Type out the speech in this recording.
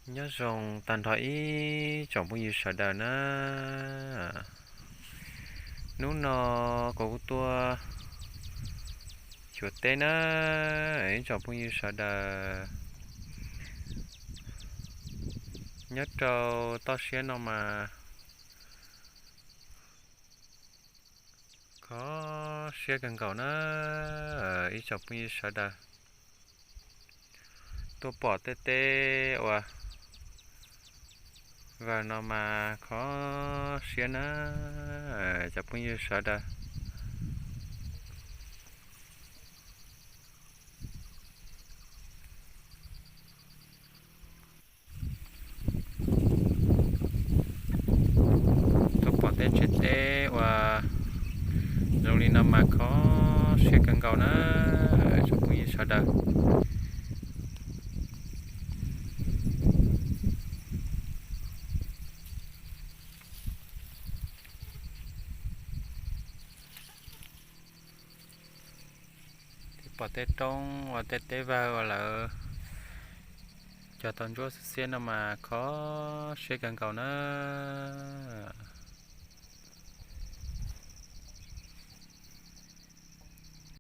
Nyob zoo tag nrho ib tsoom phooj ywg sawv daws na. Hnub no kuv kuj tuaj xyuas teb na, ib tsoom phooj ywg sawv daws. Nyob rau toj siab no mas kho siab kawg nkaus na, ib tsoom phooj ywg sawv daws. Tuaj pom tej teb uas vawg no mas kho siab na, cov phooj ywg sawv daws. Tuaj pom tej tsev teb uas zoo li no mas kho siab kawg nkaus na, tsoom phooj ywg sawv daws. Pom tej roob uas tej teb vawg uas lawv cog tau ntsuab xiab xiab no mas kho siab kawg nkaus na.